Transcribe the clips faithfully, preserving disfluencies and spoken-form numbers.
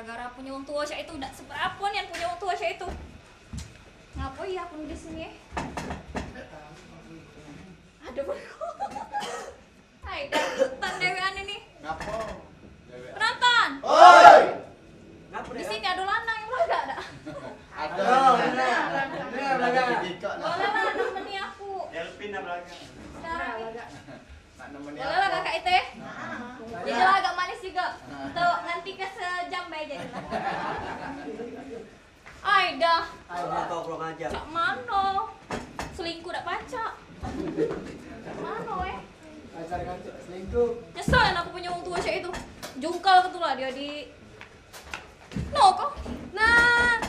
Gara-gara punyo wong tuo cak itu, dak seberapo nian punyo wong tuo cak itu. Ngapo iyo aku di sini, eh? Aduh. Hai, dapetan dewekan ini. Ngapo? Penonton. Oi! Di sini ado lanang yang belagak dak? Ado. Ado, bener. Bener, belagak. Boleh lah nemeni aku. Delpin dah belagak. Sekarang ni. Nak nemeni aku. Boleh lah kakak itu, eh? Jadi lah agak manis juga. Untuk nganti ke sejam bae jadi lah. Ai dah. Ai dah, kau kurang ajar. Cak mano? Selingkuh dak pacak. Cak mano, eh? Pacar kan cak selingkuh. Nyesal aku punyo wong tuo cak itu. Jungkal ke tu lah dio di. No kau. Nah.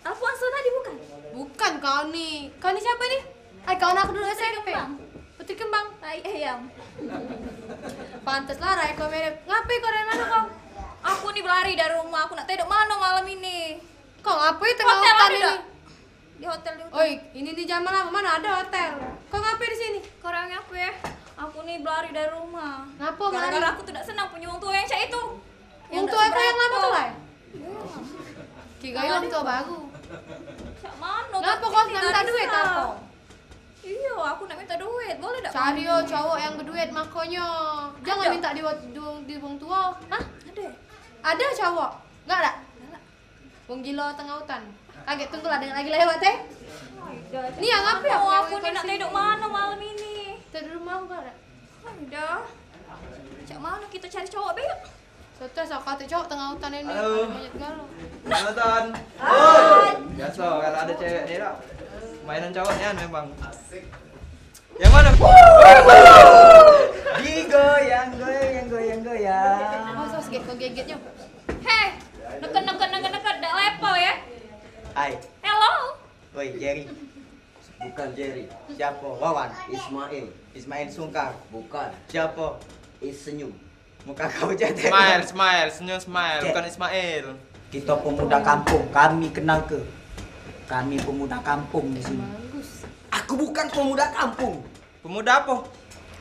Alfonso tadi bukan? Bukan kau ni. Kau ni siapo ni? Ai, kawan aku dulu S M P. Putri Kembang. Putri Kembang. Tai ayam. Pantes lah Rai kau mirip. Ngape kau dari mano kau? Aku ni belari dari rumah. Aku nak tiduk mano malam ini? Kau ngape tengah hutan ini? Di hotel, di hotel. Oi, ini ni zaman lamo, mano ado hotel? Kau ngape di sini? Kau orang ngape? Aku ni belari dari rumah. Ngapo belari? Gara-gara aku tu dak senang punyo wong tuo yang cak itu. Wong tuo aku yang lamo tu, Lai? Ki gayo wong tuo baru. Cak mano? Ngapo kau nak minta duit apo? Iyo, aku nak minta duit. Boleh dak? Cari yo cowok yang beduit makonyo. Jangan minta di, di, di wong tuo. Hah? Ado. Ado cowok? Enggak ado? Wong gilo tengah hutan. Kagek tunggulah dengan lagi lewat, eh. Ni yang ngape aku ni nak tiduk mano malam ini? Tiduk rumah aku ado. Ado. Cak mano kito cari cowok be yuk? Soto sok kate cowok tengah hutan ini. Halo. Ado monyet galo. Halo, Tan. Hai. Biaso kalu ado cewek ni dak? Mainan cowok nian memang. Asik. Yang mano? Digoyang, goyang, goyang, goyang. Awas, awas, gek, kau gegetnyo. Heh, neken, neken, neken, neken, dak level ye. Hai. Hello. Woi, Jerry. Bukan Jerry. Siapo? Wawan. Ismail. Ismail Sungkar. Bukan. Siapo? Is Senyum. Muka kau cak. Smile, smile, senyum smile, bukan Ismail. Kito pemuda kampung, kami kenal ke. Kami pemuda kampung di sini. Bagus. Aku bukan pemuda kampung. Pemuda apo?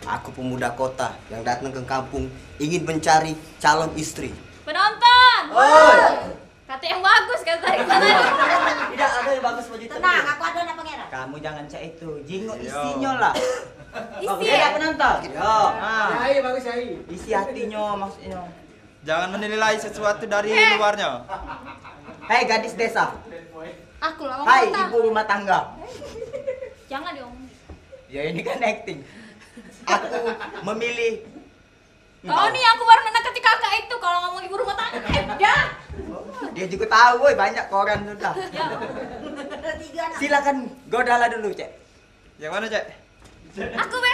Aku pemuda kota yang datang ke kampung ingin mencari calon istri. Penonton! Oi! Kate yang bagus, kate yang bagus. Tidak ada yang bagus baju hitam. Tenang, aku ada anak pangeran. Kamu jangan cak itu. Jingok isinyo lah. Isi. Bagus ya, penonton. Yo. Ah. Yai, bagus, Yai. Isi hatinyo, maksudnyo. Jangan menilai sesuatu dari luarnyo. Hei, gadis desa. Aku lah. Hai, ibu rumah tangga. Jangan diomongin. Ya, ini kan acting. Aku memilih Kau ni aku baru nak dekati kakak itu, kalau ngomong ibu rumah tangga, eh, dah. Dia juga tahu, woi, banyak koran sudah. Ya. Silakan godalah dulu, Cek. Yang mana, Cek? Aku, be.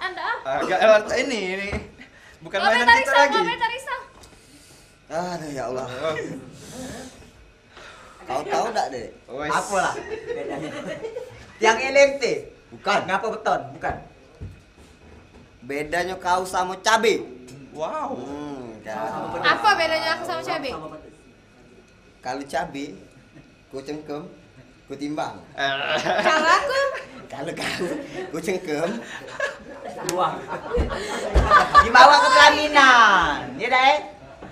Anda. Agak lewat ini, ini. Bukan mainan kita lagi. Kau be Tarisa, kau be Tarisa. Aduh, ya Allah. Kau tahu dak, Dek? Wes. Apolah bedanyo? Tiang L R T? Bukan. Ngapo beton? Bukan. Bedanyo kau samo cabe. Wow. Hmm, kan. Apo bedanyo aku samo cabe? Kalu cabe, ku cengkem, ku timbang. Eh. Kalu aku? Kalu kau, ku cengkem, buang. Dibawa ke pelaminan. Ye dak, eh?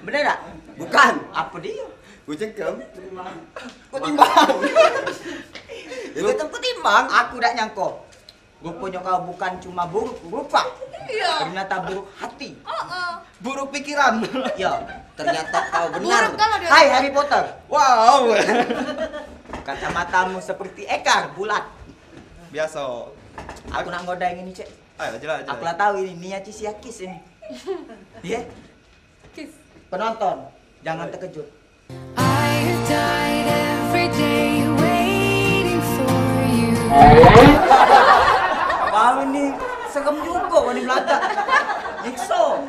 Bener dak? Bukan. Apo dio? Ku cengkem. Ku timbang. Yo, tetep ku timbang. Aku dak nyangko. Ruponyo kau bukan cuma buruk rupa. Iyo. Ternyata buruk hati. Heeh. Buruk pikiran. Yo, ternyata kau benar. Buruk kalau dia. Hai, Harry Potter. Wow. Kacamatamu seperti ekar bulat. Biaso. Aku nak ngoda yang ini, Cek. Ayo, jelas, jelas. Aku lah tahu ini, Nia Cisiakis ini. Ye? Kis. Penonton, jangan terkejut. I have died every day waiting for you. Kau ini serem juga, kau ni belagak. Nyiksa.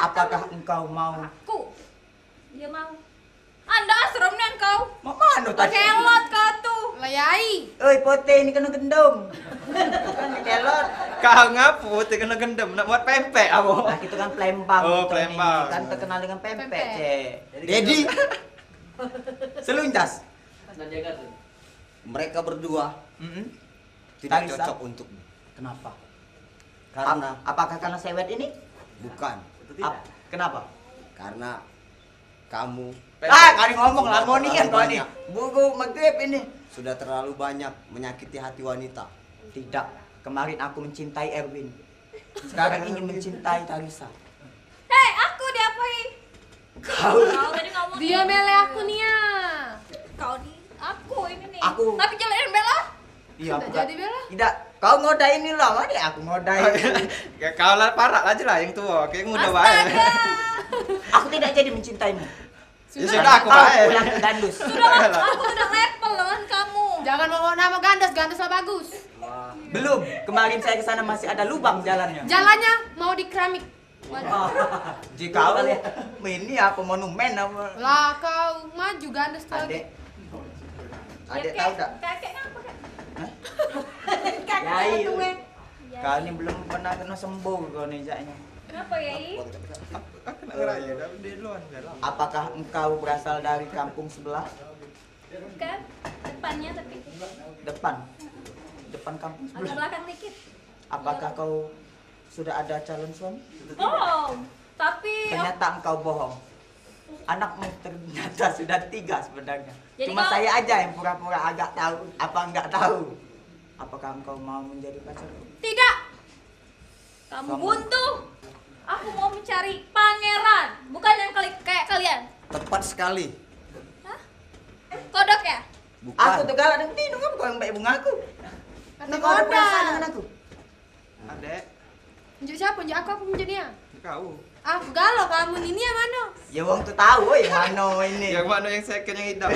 Apakah engkau mau? Aku. Dia mau. Anda serem nian kau. Mak mano tadi? Kelot kau tu. Layai. Oi, pote ni kena gendong. Kan kelot. Kau ngapo pote kena gendong? Nak buat pempek apo? Nah, kita kan Palembang. Oh, kita ni Palembang. Kan terkenal dengan pempek, Pempek. Cek. Jadi Dedi. Selunjas. Mereka berdua Mm-mm. tidak Tarisa. Cocok untukmu. Kenapa? Karena Ap-, apakah karena sewet ini? Bukan. Tentu tidak. Ap-, Kenapa? Karena kamu Ah, kali ngomong lah, mau nian kau ni. Buru maghrib ini. Sudah terlalu banyak menyakiti hati wanita. Tidak. Kemarin aku mencintai Erwin. Sekarang ingin mencintai Tarisa. Hei, aku diapoi? Kau. Kau tadi ngomong Dia mele aku nia. Kau ni, aku ini nih. Aku. Tapi jangan bela. Iya, Ndak aku jadi bela. Tidak. Kau ngodai ini lah, mana aku ngodai. Ya, kau lah parak aja lah yang tua. Kayak muda bae. Astaga. Aku tidak jadi mencintaimu. Ya sudah, aku Kau bae. Pulang ke Gandus. Sudahlah, aku sudah level dengan kamu. Jangan bawa nama Gandus, Gandus lah bagus. Belum. Kemarin saya ke sana masih ada lubang jalannya. Jalannya mau di keramik. Waduh. Jika kau ini apa monumen apa? Lah kau maju Gandus tuh. Adek. Adek tahu tak? Kakek ngapa, Kak? Hah? Kakek Yai. Tuh, eh. Kau ni belum pernah kena sembuh kau ni jaknya. Kenapa, Yai? Aku nak ngerayu dah di luar dalam. Apakah engkau berasal dari kampung sebelah? Bukan, depannya tapi. Depan. Depan kampung Agak sebelah. Belakang dikit. Apakah kau sudah ada calon suami? Belum. Tapi Ternyata engkau bohong. Anakmu ternyata sudah tiga sebenarnya. Jadi Cuma kau saya aja yang pura-pura agak tahu apa enggak tahu. Apakah engkau mau menjadi pacarku? Tidak. Kamu Kamu buntu. Aku mau mencari pangeran, bukan yang kali- kayak kalian. Tepat sekali. Hah? Kodok ya? Bukan. Aku tuh galak dan tinu, ngapa kau yang baik bunga aku? Kata Ini kau ada kodok. Perasaan dengan aku? Adek. Unjuk siapa? Unjuk aku apa unjuk dia? Kau. Ah, galo kamu ni, ni yang mana? Ya wong tu tahu oi mano ini. Yang mana yang second yang hitam?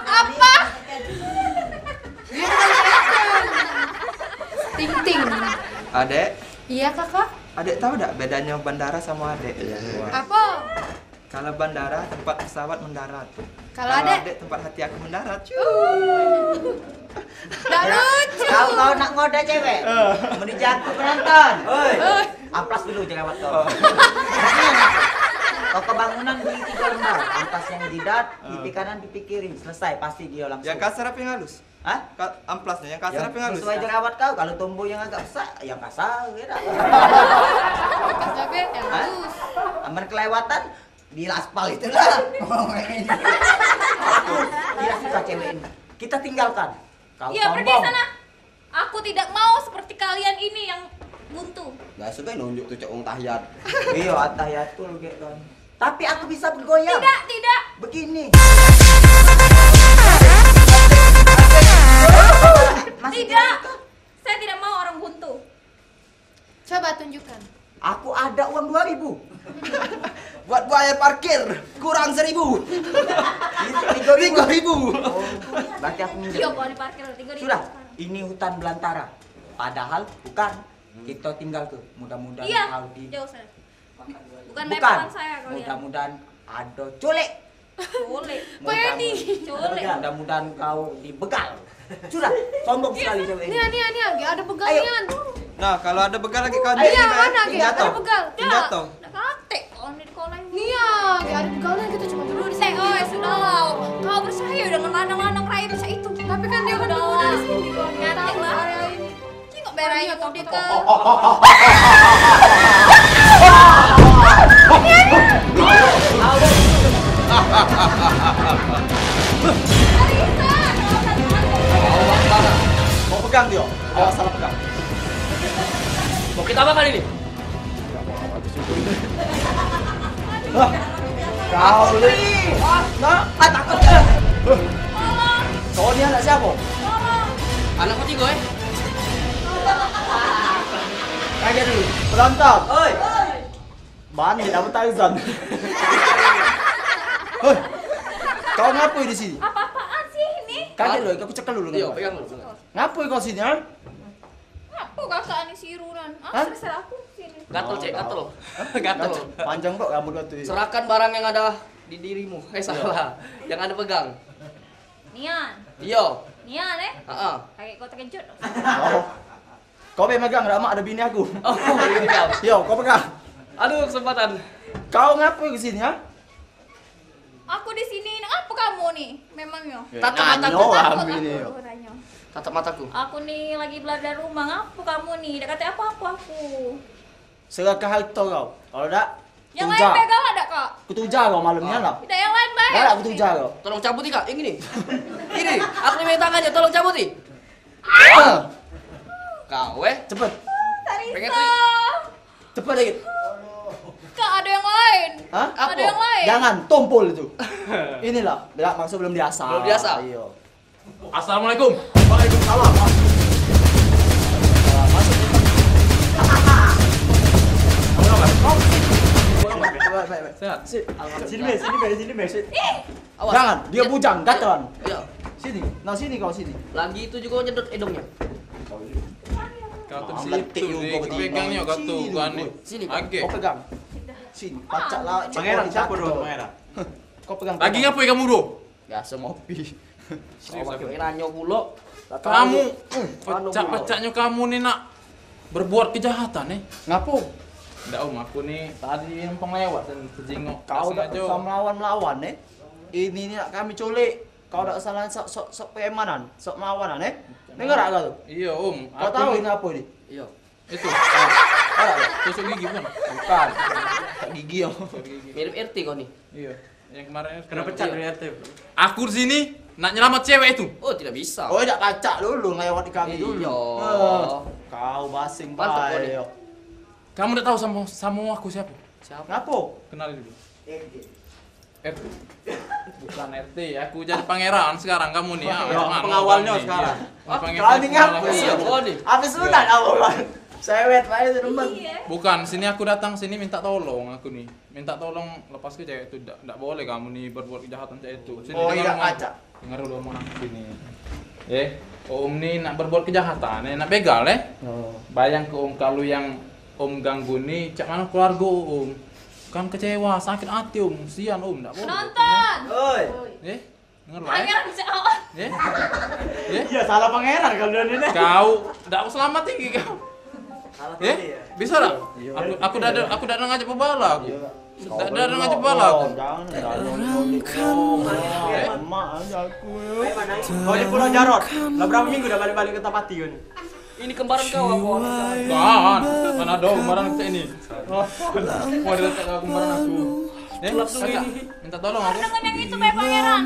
Apa? Ting ting. Adek. Iya, Kakak. Adek tahu dak bedanya bandara sama adek? Iya. Apa? Kalau bandara tempat pesawat mendarat. Kalau adek? Adek tempat hati aku mendarat. Dak lucu. Kau kau nak ngoda cewek? Meni jago penonton. Oi. Amplas dulu jerawat kau. Kau kebangunan beli tiga lembar. Amplas yang jidat, pipi kanan, pipi kiri. Selesai, pasti dia langsung. Yang kasar apa yang halus? Hah? Ka- amplasnya yang kasar apa yang halus? Sesuai jerawat kau. Kalau tombo yang agak besar, yang kasar ya dah. Kasar apa? Yang halus. Aman kelewatan, di aspal itulah. Aku tidak suka cewek ini. Kita tinggalkan. Kau Iya, pergi sombong. Sana. Aku tidak mau seperti kalian ini yang buntu. Biasa bae nunjuk tu cak wong tahiyat. Iya, atahiyatul kayak kan. Tapi aku bisa bergoyang. Tidak, tidak. Begini. Masih Tidak. Saya tidak mau orang buntu. Coba tunjukkan. Aku ada uang dua ribu. Buat bayar parkir kurang seribu. Tiga ribu. Tiga ribu. Oh, berarti aku minjem. Iya, kalau di parkir tiga ribu. Sudah, ini hutan belantara. Padahal bukan. Kita tinggal ke. Mudah-mudahan Iya, kau di jauh saya. Bukan Bukan. levelan saya kalian. Mudah-mudahan ada culik. Culik. Mudah- Pedi. Culik. Mudah-mudahan kau dibegal. Sudah, sombong sekali cewek ini. Nia, nia, nia, gak ada begal Ayo. nian. Nah, kalau ada begal lagi kau Iya, mana gak ada begal. Jatuh. Nak katek kau ni di kolai. Nia, gak ada begalnya, kita cuma berdua di Sek, sini. Oi, sudah lah. Kau percaya dengan lanang-lanang rai macam itu? Tapi kan dia kan Sudah. berdua di sini, kau Nyantai tahu lah. area ini. Tengok berai aku dia ke. Kau pegang dia. Awas salah pegang. Mau kita apa kali ini? Hah? Kau ni. Nah, ah, takut. Kau ni anak siapa? Anakku tiga, eh. Kaget dulu. Penonton. Oi. Bani dah Tarzan. Hoi. Kau ngapoi di sini? Apa-apaan sih ini? Kaget loh, aku cekel dulu. Iya, pegang dulu. Ngapoi kau sini, ha? Apa kakak ni siruran? Ah, Hah? serah aku sini. Gatel, Cek, gatel. Gatel. Panjang kok rambut kau tu. Serahkan barang yang ada di dirimu. Eh, salah. Yang ada pegang. Nian. Iyo. Nian, eh? Heeh. Kakek kau terkejut. Oh. Kau be megang dak, mak, ada bini aku. Oh, iya. Yo, kau pegang. Aduh, kesempatan. Kau ngapoi ke sini, ha? Aku di sini, nak apa kamu ni? Memangnya? Tatap mataku. Nanyo kami ni. Aku nanyo. Tatap mataku. Aku ni lagi belajar rumah, ngapa kamu ni? Dak kata apa-apa aku. Serakah harto kau. Kalau dak, yang lain pegang dak, Kak? Kutuja kau malam ni lah. Tidak, yang lain baik. Dak, dak, kutuja kau. Tolong cabut, Kak, yang ini. Ini, aku ni tangannya, tolong cabut ni. Ah. Kau, eh. Cepet. Pengen tu. Cepet dikit. Kak, ada yang lain. Hah? Ada yang lain. Jangan, tumpul itu. Inilah, dak, maksud belum diasah. Belum diasah? Iyo. Assalamualaikum. Waalaikumsalam. Masuk. Sehat? Sini, sini, sini, sini. Awas. Jangan, dia bujang, gatelan. Iya. Sini, nah sini kau sini. Lagi itu juga nyedot edongnya. Kau tu situ, pegangnyo kau tu, bukan ni. Sini, Pak. Kau pegang. Sini, pacak lah. Pangeran, siapa dulu, Pangeran? Kau pegang. Lagi ngapo kamu tu? Biaso ngopi. Serius, aku nanyo pulo. Kamu, pecak-pecaknyo kamu ni nak berbuat kejahatan, eh? Ngapo? Ndak, Om, aku ni tadi numpang lewat dan tejingok. Kau dak usah melawan-melawan, eh? Ini ni nak kami culik. Kau dak usah sok, sok, sok preman an, sok melawan an, eh? Dengar dak kau tu? Iyo, Om. Kau tahu ini apo ni? Iyo. Itu. Tusuk gigi bukan? Bukan. Tak gigi, Om. Mirip R T kau ni. Iyo. Yang kemarin kena pecat dari R T. Aku di sini nak nyelamat cewek itu. Oh, tidak bisa. Oh, dak pacak dulu ngelewati kami dulu. Iyo. Kau basing bae. Kamu dak tahu samo, samo aku siapo? Siapo? Ngapo? Kenalin dulu. R T. Bukan R T, aku jadi pangeran sekarang kamu ni. Yo, pengawalnyo sekarang. Kau ni ngapo? Iyo, kau ni. Habis sunat aku, Bang. Sewet bae tu, Bang. Bukan, sini aku datang sini minta tolong aku ni. Minta tolong lepas ke cewek tu, dak, dak boleh kamu ni berbuat kejahatan cak itu. Sini. Oh, iyo, pacak. Dengar dulu omongan aku sini. Eh, Om ni nak berbuat kejahatan, eh, nak begal, eh. Bayang ke Om, kalu yang Om ganggu ni, cak mano keluargo Om? Kan kecewa, sakit hati Om, sian Om, dak boleh. Penonton. Oi. Eh, dengar lah, eh. Pangeran cak awak. Eh? Eh? Iyo, salah pangeran kalu dio ni. Kau dak selamat tinggi kau. Eh? Biso dak? Aku, aku dak ado, aku dak ado ngajak bebala aku. Dak ado ngajak bebala aku. Kau di Pulau Jarot. Lah berapo minggu dak balik-balik ke Tapati kau ni? Ini kembaran kau apo? Kan, mana ado kembaran kito ini. Mau ado kembaran aku. Eh, langsung ini. Minta tolong aku. Dengan yang itu bae pangeran.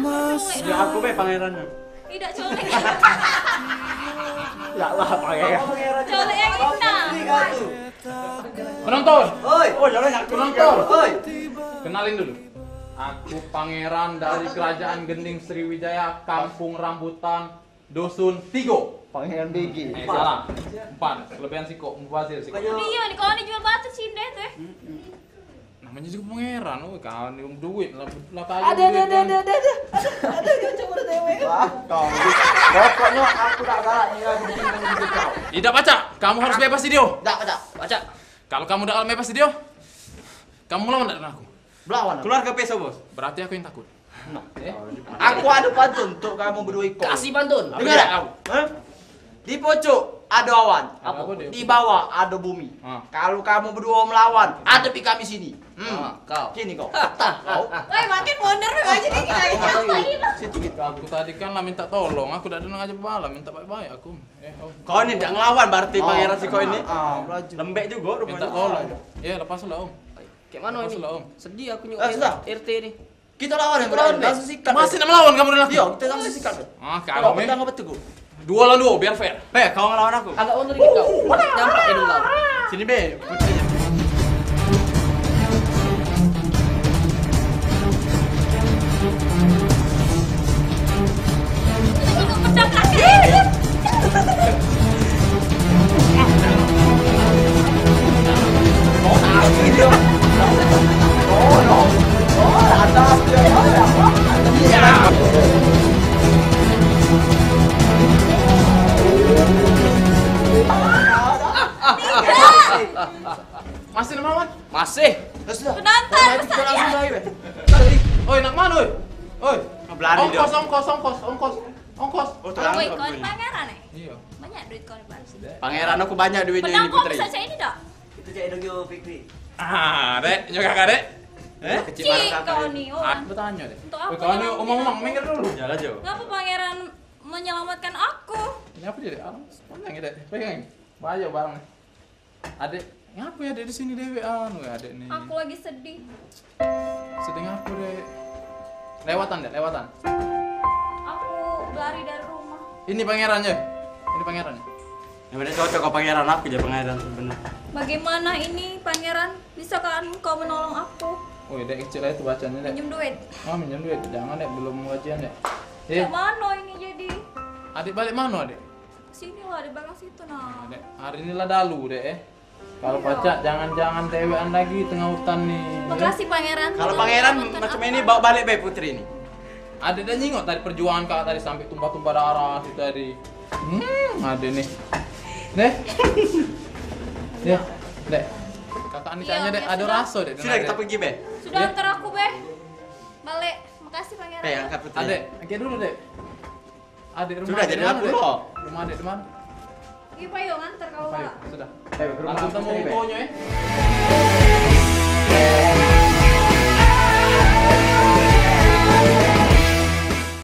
Yo aku bae pangeran. Tidak colek. Dak lah pangeran. Colek yang itu. Penonton. Oi. Oh, jangan aku penonton. Oi. Kenalin dulu. Aku pangeran dari Kerajaan Gending Sriwijaya, Kampung Rambutan, Dusun tigo. Pangeran B G. Eh, salah. Empat. Kelebihan sikok, mubazir sikok. Dia ni, kau ni jual batu cindeh tu, eh. Namonyo jugo pangeran, oh, kawan ni duit lah, lah kayu. Ada, ada, ada, ada, ada. Ada, ada, coba dewek. Wah, kau ni. Pokoknyo aku dak galak ni, aku bikin kamu gitu, kau. Tidak pacak. Kamu harus bebas dio. Dak pacak. Pacak. Kalu kamu dak bebas dio, kamu melawan dak dengan aku? Melawan aku. Keluarga peso, Bos. Berarti aku yang takut. Nah. Eh? Aku ado pantun untuk kamu beduo iko. Kasih pantun. Dengar dak kamu? Hah? Di pucuk ado awan. Apo? Di bawah ado bumi. Kalu kamu beduo melawan, adepi kami sini. Hmm. Kau. Sini kau. Kau. Woi, makin bener aja nih kita. Situ gitu. Aku tadi kan lah minta tolong, aku dak ado ngajak bala, minta baik-baik aku. Eh, oh. Kau ni dak ngelawan berarti pangeran sikok ini. Lembek jugo rupanyo. Minta tolong. Yo, lepas lah, Om. Kek mano ini? Lepas lah, Om. Sedih aku nyuk R T ni. Kito lawan yang berani, langsung sikat. Masih nak melawan kamu dengan aku? Iyo, kito langsung sikat. Ah, kamu ni. Pedang apo tu? Duo lawan duo, biar fair. Be, kau ngelawan aku. Agak mundur dikit kau. Nyampak hidung kau. Sini, Be. Masih nak melawan? Masih. Penonton, masa iya? Oi, nak mano, oi? Oi. Belari dio. Ongkos, ongkos, ongkos, ongkos. Ongkos. Oh, terang. Woi, kau ni pangeran, eh? Iyo. Banyak duit kau ni, Pak. Pangeran aku banyak duitnyo ini, Putri. Pedang kau bisa cak ini dak? Itu cak Edo Gio Fikri. Ah, Dek, nyo kakak, Dek. Eh? Kecik kau ni, orang. Aku betanyo, Dek. Untuk apo? Kau ni omong-omong, minggir dulu. Jalan, Jo. Ngapo pangeran menyelamatkan aku? Ini apo je, Dek? Panjang ya, Dek. Pegang. Bayo barang ni. Adek, Ngapo ya Dek di sini dewek anu ya Dek ni? Aku lagi sedih. Sedih ngapo Dek? Lewatan Dek, lewatan. Aku lari dari rumah. Ini pangeran ya? Ini pangeran ya? Yang mana cocok kau pangeran, aku jadi pangeran sebenarnya. Bagaimana ini, Pangeran? Bisakah kau menolong aku? Oh, Dek kecil lah itu bacanya Dek. Minjem duit. Ah, minjem duit. Jangan Dek, belum gajian Dek. Cak mano ini jadi? Adik balik mano Dek? Sini lah, di belakang situ nah. Dek, hari ini lah dalu Dek eh. Kalau pacak jangan-jangan dewean lagi tengah hutan ni. Makasih Pangeran. Kalau pangeran macam ini, bawa balik be putri ni. Adik dah nyingok tadi perjuangan kak tadi sampai tumpah-tumpah darah itu tadi. Hmm, adik ni. Dek. Dek. Dek. Kakak ni kayaknya Dek ada rasa Dek. Sudah, kita pergi be. Sudah, antar aku be. Balik. Makasih Pangeran. Be, angkat putri. Adik, angkat dulu Dek. Adik rumah Sudah, jadi aku lo. Rumah Adik di mana? Iya, payo ngantar kau lah. Sudah. Be, ke rumah Langsung temu putri be. Utonya eh.